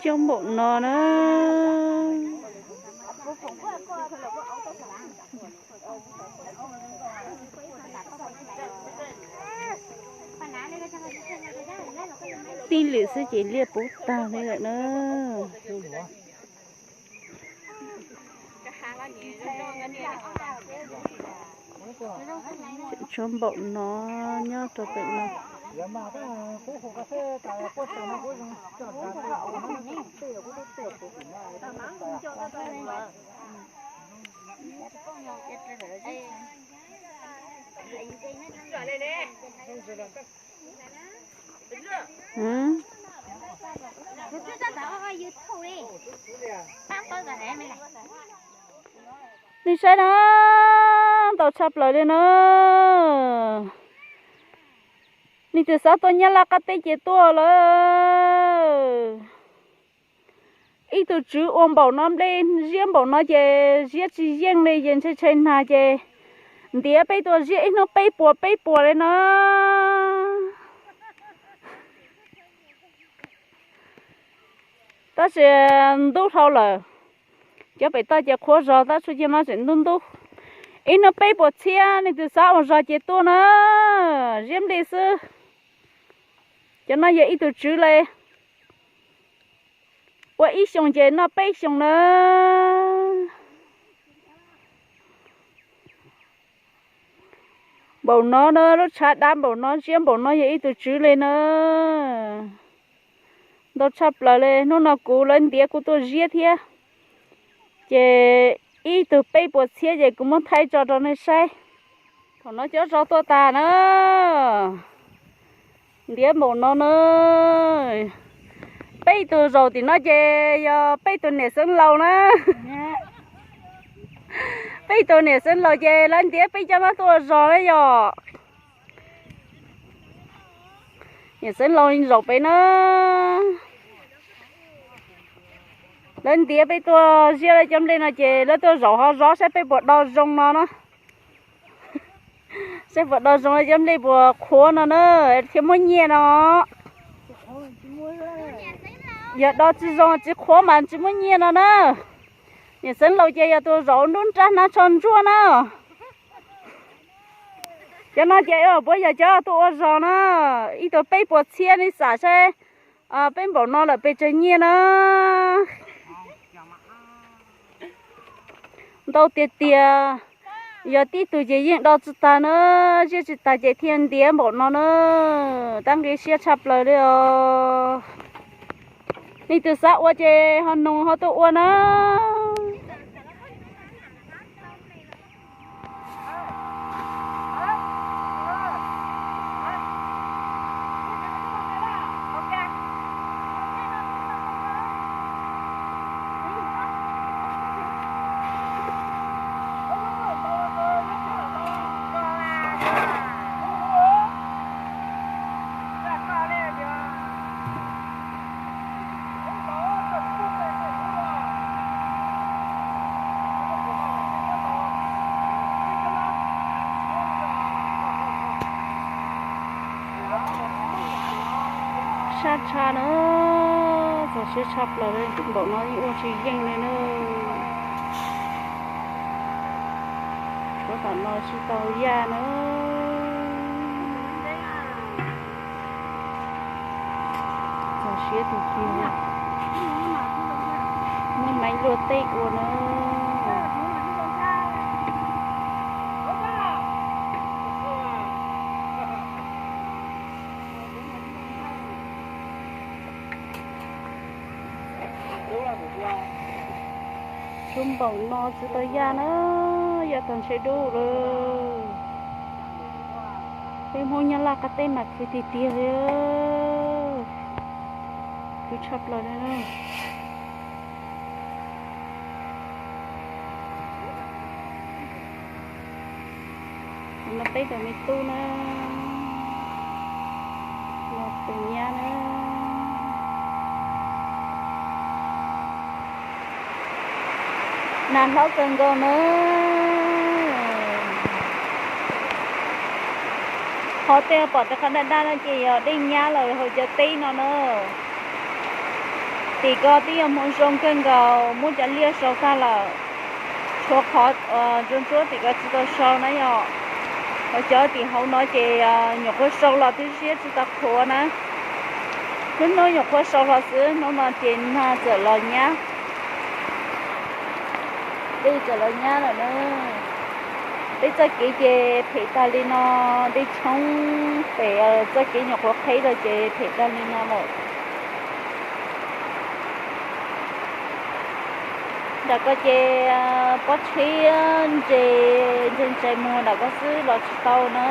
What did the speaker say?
Coob npaum no na. Tib lwm xwb ces liaj puv tag li lawm na. Tseem tshuav npaum no nyob rau pem no. Nej saib na, ntau tshaj plaws li na. Leej twg xav tuaj Nyab Laj qab teb ces tuaj lawm. Ib tug tswv ua npaum no nplej ziab npaum no ces ziab tsis yeej li ces ntshe tshe nag ces ntiav peb tuaj ziab ib hnub peb puas peb puas li na. Tab sis ntub dhau lawm, cov pem toj ces qhuav zog tab sis cia no tseem ntub ntub. Ib hnub peb puas txhiab, leej twg xav ua zog ces tuaj na, ziab nplej xwb. Cov no yog ib tug tswv li, ua ib xyoos ces noj peb xyoos na. Npaum no na, lub tshav dab npaum no, ziab npaum no yog ib tug tswv li na. Ntau tshaj plaws li, hnub no kuv lawv ntiav kuv tuaj ziab thiab, ces ib tug peb puas txhiab ces kuv muab thaij tso rau nej saib. Thaum no cov zos tuaj tas na, ntiav npaum no na. Peb tug zaum tim no ces yog peb tug niam xeev laus na. Peb tug niam xeev laus ces lawv ntiav peb cov no tuaj ua zog na yom. Niam xeev laus zaum pem na, lawv ntiav peb tuaj ziab lawv cov nplej no ces lawv tuaj zaum ho zov saib peb puas do zoo no na. Saib puas do zoo lawv cov nplej puas qhuav no na, thiaj muab nyiaj no. Yog do tsis zoo tsis qhuav mas tsis muab nyiaj no na. Niam xeev laus ces yog tus zaum nruab nrab hnav tsho ntsuab na. Cov no ces puav yog cov tuaj ua zog na, ib tug peb puas txhiab, nej xam saib, peb npaum no lawm pes tsawg nyiaj na. Ntau tiag tiag, yog tib tug ces yeej do tsis tag na, ziab tsis tag ces thiaj ntiav npaum no na. Tab nqi siab tshaj plaws li os. Leej twg xav ua ces ho noog ho tuaj ua na. Sab tshaj na, txog siab tshaj plaws li, npaum no yeej ua tsis yeej li na. Tshuav tom no tsis tau yaj na. Txog siab tiag tiag, muab maiv luaj tej ua na. Tshuav npaum no tsis tau yaj na, yaj tag ntshe dub lawm. Peb Hmoob Nyab Laj qab teb mas khwv tiag tiag li, khwv tshaj plaws li na. No peb tus me tub na, no tus nyab na. Nas hlob kawg nkaus na. Qhov tej pom tej qhov daj daj no ces yog dej nyab los hauv cov teb no na. Tim ko twb yog hmo zoo kawg nkaus, muab cov liaj sau tag lawm, tshuav qhov ntsuab ntsuab tim ko tsis tau sau na yom. Ho cov tim hauv no ces nyuam qhuav sau los twb siab tsis tau qhuav na. Hnub hnub nyuam qhuav sau los xwb, hnub no ces nag txawm los nyab, dej txawm los nyab lawm na. Peb txoj kev ces phem tag li no, dej tshoob pem txoj kev nyuam qhuav qheb los ces phem tag li no lawm. Nram ko ces pob tsheb ntse ntse ntse mus nram ko xwb los tsis tau na.